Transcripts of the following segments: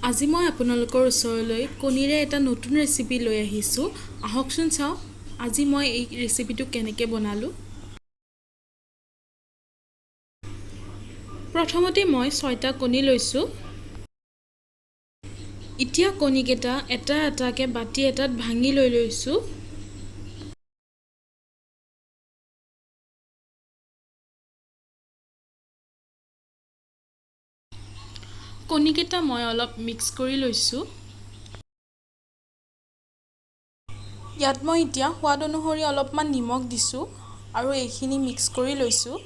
আজি মই আপোনালোকৰ ওচৰলৈ কণীৰে এটা নতুন ৰেচিপি লৈ আহিছোঁ। আহকচোন চাওঁ আজি মই এই ৰেচিপিটো কেনেকৈ বনালোঁ। প্ৰথমতে মই 6টা কণী লৈছোঁ। এতিয়া কণীকেইটা এটা এটাকৈ বাতি এটাত ভাঙি লৈ লৈছোঁ। কণীকেইটা মই অলপ মিক্স কৰি লৈছোঁ। ইয়াত মই এতিয়া সোৱাদ অনুসৰি অলপমান নিমখ দিছোঁ আৰু এইখিনি মিক্স কৰি লৈছোঁ।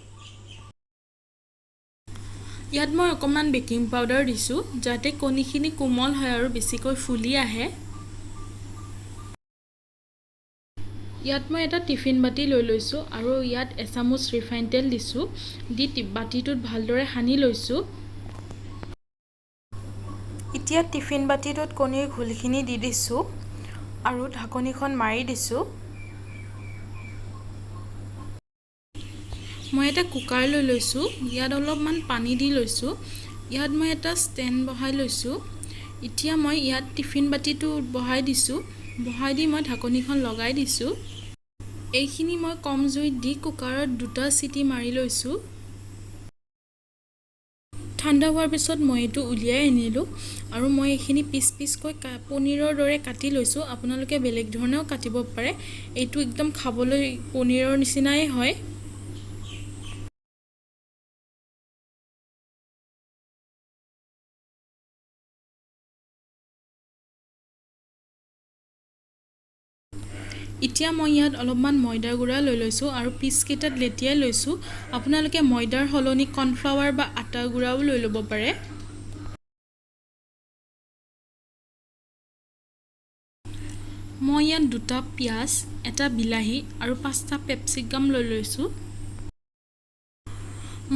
ইয়াত মই অকণমান বেকিং পাউডাৰ দিছোঁ যাতে কণীখিনি কোমল হয় আৰু বেছিকৈ ফুলি আহে। ইয়াত মই এটা টিফিন বাতি লৈ লৈছোঁ আৰু ইয়াত এচামুচ ৰিফাইন তেল দিছোঁ, দি বাতিটোত ভালদৰে সানি লৈছোঁ। এতিয়া টিফিন বাতিটোত কণীৰ ঘোলখিনি দি দিছোঁ আৰু ঢাকনিখন মাৰি দিছোঁ। মই এটা কুকাৰ লৈ লৈছোঁ, ইয়াত অলপমান পানী দি লৈছোঁ। ইয়াত মই এটা ষ্টেণ্ড বহাই লৈছোঁ। এতিয়া মই ইয়াত টিফিন বাতিটো বহাই দিছোঁ, বহাই দি মই ঢাকনিখন লগাই দিছোঁ। এইখিনি মই কম জুইত দি কুকাৰত 2টা চিটি মাৰি লৈছোঁ। ঠাণ্ডা হোৱাৰ পিছত মই এইটো উলিয়াই আনিলোঁ আৰু মই এইখিনি পিচ পিচকৈ পনীৰৰ দৰে কাটি লৈছোঁ। আপোনালোকে বেলেগ ধৰণেও কাটিব পাৰে। এইটো একদম খাবলৈ পনীৰৰ নিচিনাই হয়। এতিয়া মই ইয়াত অলপমান ময়দা গুড়া লৈ লৈছোঁ আৰু পিচকেইটাত লেটিয়াই লৈছোঁ। আপোনালোকে ময়দাৰ সলনি কৰ্ণফ্লাৱাৰ বা আটা গুড়াও লৈ ল'ব পাৰে। মই ইয়াত 2টা পিঁয়াজ, এটা বিলাহী আৰু 5টা পেপচিকাম লৈ লৈছোঁ।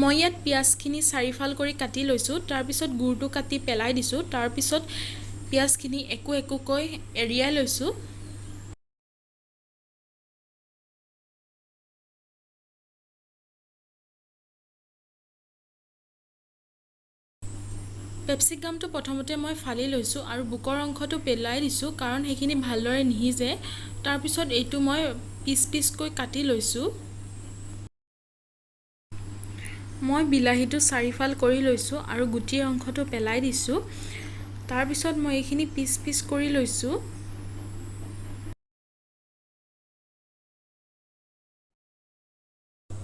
মই ইয়াত পিঁয়াজখিনি চাৰিফাল কৰি কাটি লৈছোঁ। তাৰপিছত গুৰটো কাটি পেলাই দিছোঁ। তাৰপিছত পিঁয়াজখিনি একো একোকৈ এৰিয়াই লৈছোঁ। পেপচিকামটো প্ৰথমতে মই ফালি লৈছোঁ আৰু বুকৰ অংশটো পেলাই দিছোঁ, কাৰণ সেইখিনি ভালদৰে নিসিজে। তাৰপিছত এইটো মই পিচ পিচকৈ কাটি লৈছোঁ। মই বিলাহীটো চাৰিফাল কৰি লৈছোঁ আৰু গুটিৰ অংশটো পেলাই দিছোঁ। তাৰপিছত মই এইখিনি পিচ পিচ কৰি লৈছোঁ।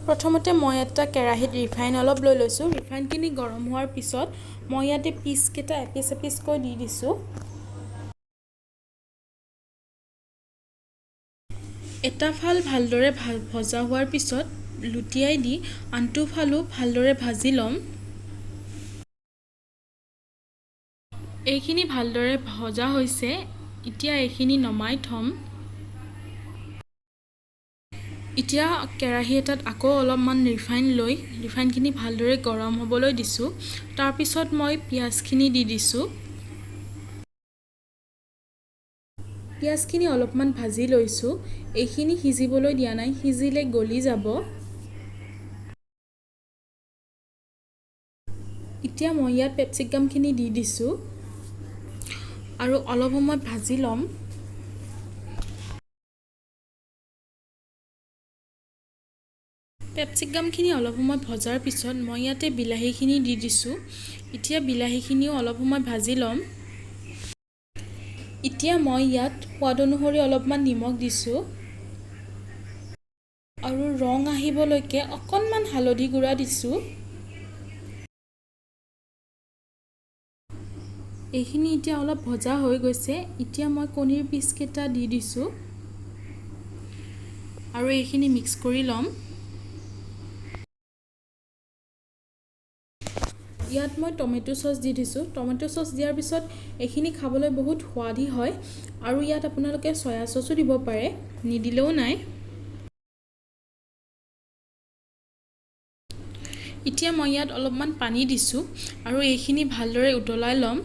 প্ৰথমতে মই এটা কেৰাহীত ৰিফাইন অলপ লৈ লৈছোঁ। ৰিফাইনখিনি গৰম হোৱাৰ পিছত মই ইয়াতে পিচকেইটা এপিচ এপিচকৈ দি দিছোঁ। এটা ফাল ভালদৰে ভজা হোৱাৰ পিছত লুটিয়াই দি আনটো ফালো ভালদৰে ভাজি ল'ম। এইখিনি ভালদৰে ভজা হৈছে। এতিয়া এইখিনি নমাই থ'ম। এতিয়া কেৰাহী এটাত আকৌ অলপমান ৰিফাইন লৈ ৰিফাইনখিনি ভালদৰে গৰম হ'বলৈ দিছোঁ। তাৰপিছত মই পিঁয়াজখিনি দি দিছোঁ। পিঁয়াজখিনি অলপমান ভাজি লৈছোঁ। এইখিনি সিজিবলৈ দিয়া নাই, সিজিলে গলি যাব। এতিয়া মই ইয়াত পেপচিকামখিনি দি দিছোঁ আৰু অলপ সময় ভাজি ল'ম। পেপচিকামখিনি অলপ সময় ভজাৰ পিছত মই ইয়াতে বিলাহীখিনি দি দিছোঁ। এতিয়া বিলাহীখিনিও অলপ সময় ভাজি ল'ম। এতিয়া মই ইয়াত সোৱাদ অনুসৰি অলপমান নিমখ দিছোঁ আৰু ৰং আহিবলৈকে অকণমান হালধি গুড়া দিছোঁ। এইখিনি এতিয়া অলপ ভজা হৈ গৈছে। এতিয়া মই কণীৰ পিচকেইটা দি দিছোঁ আৰু এইখিনি মিক্স কৰি ল'ম। ইয়াত মই টমেট' চচ দি দিছোঁ। টমেট' চচ দিয়াৰ পিছত এইখিনি খাবলৈ বহুত সোৱাদী হয়। আৰু ইয়াত আপোনালোকে চয়া চচো দিব পাৰে, নিদিলেও নাই। এতিয়া মই ইয়াত অলপমান পানী দিছোঁ আৰু এইখিনি ভালদৰে উতলাই ল'ম।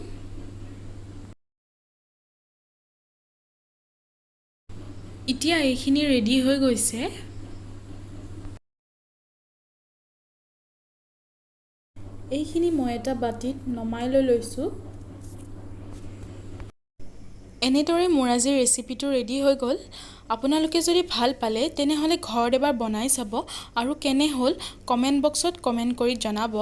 এতিয়া এইখিনি ৰেডি হৈ গৈছে। এইখিনি মই এটা বাতিত নমাই লৈ লৈছোঁ। এনেদৰে মোৰ আজিৰ ৰেচিপিটো ৰেডি হৈ গ'ল। আপোনালোকে যদি ভাল পালে, তেনেহ'লে ঘৰত এবাৰ বনাই চাব আৰু কেনে হ'ল কমেণ্ট বক্সত কমেণ্ট কৰি জনাব।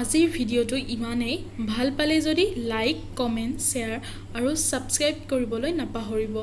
আজিৰ ভিডিঅ'টো ইমানেই। ভাল পালে যদি লাইক, কমেণ্ট, শ্বেয়াৰ আৰু ছাবস্ক্ৰাইব কৰিবলৈ নাপাহৰিব।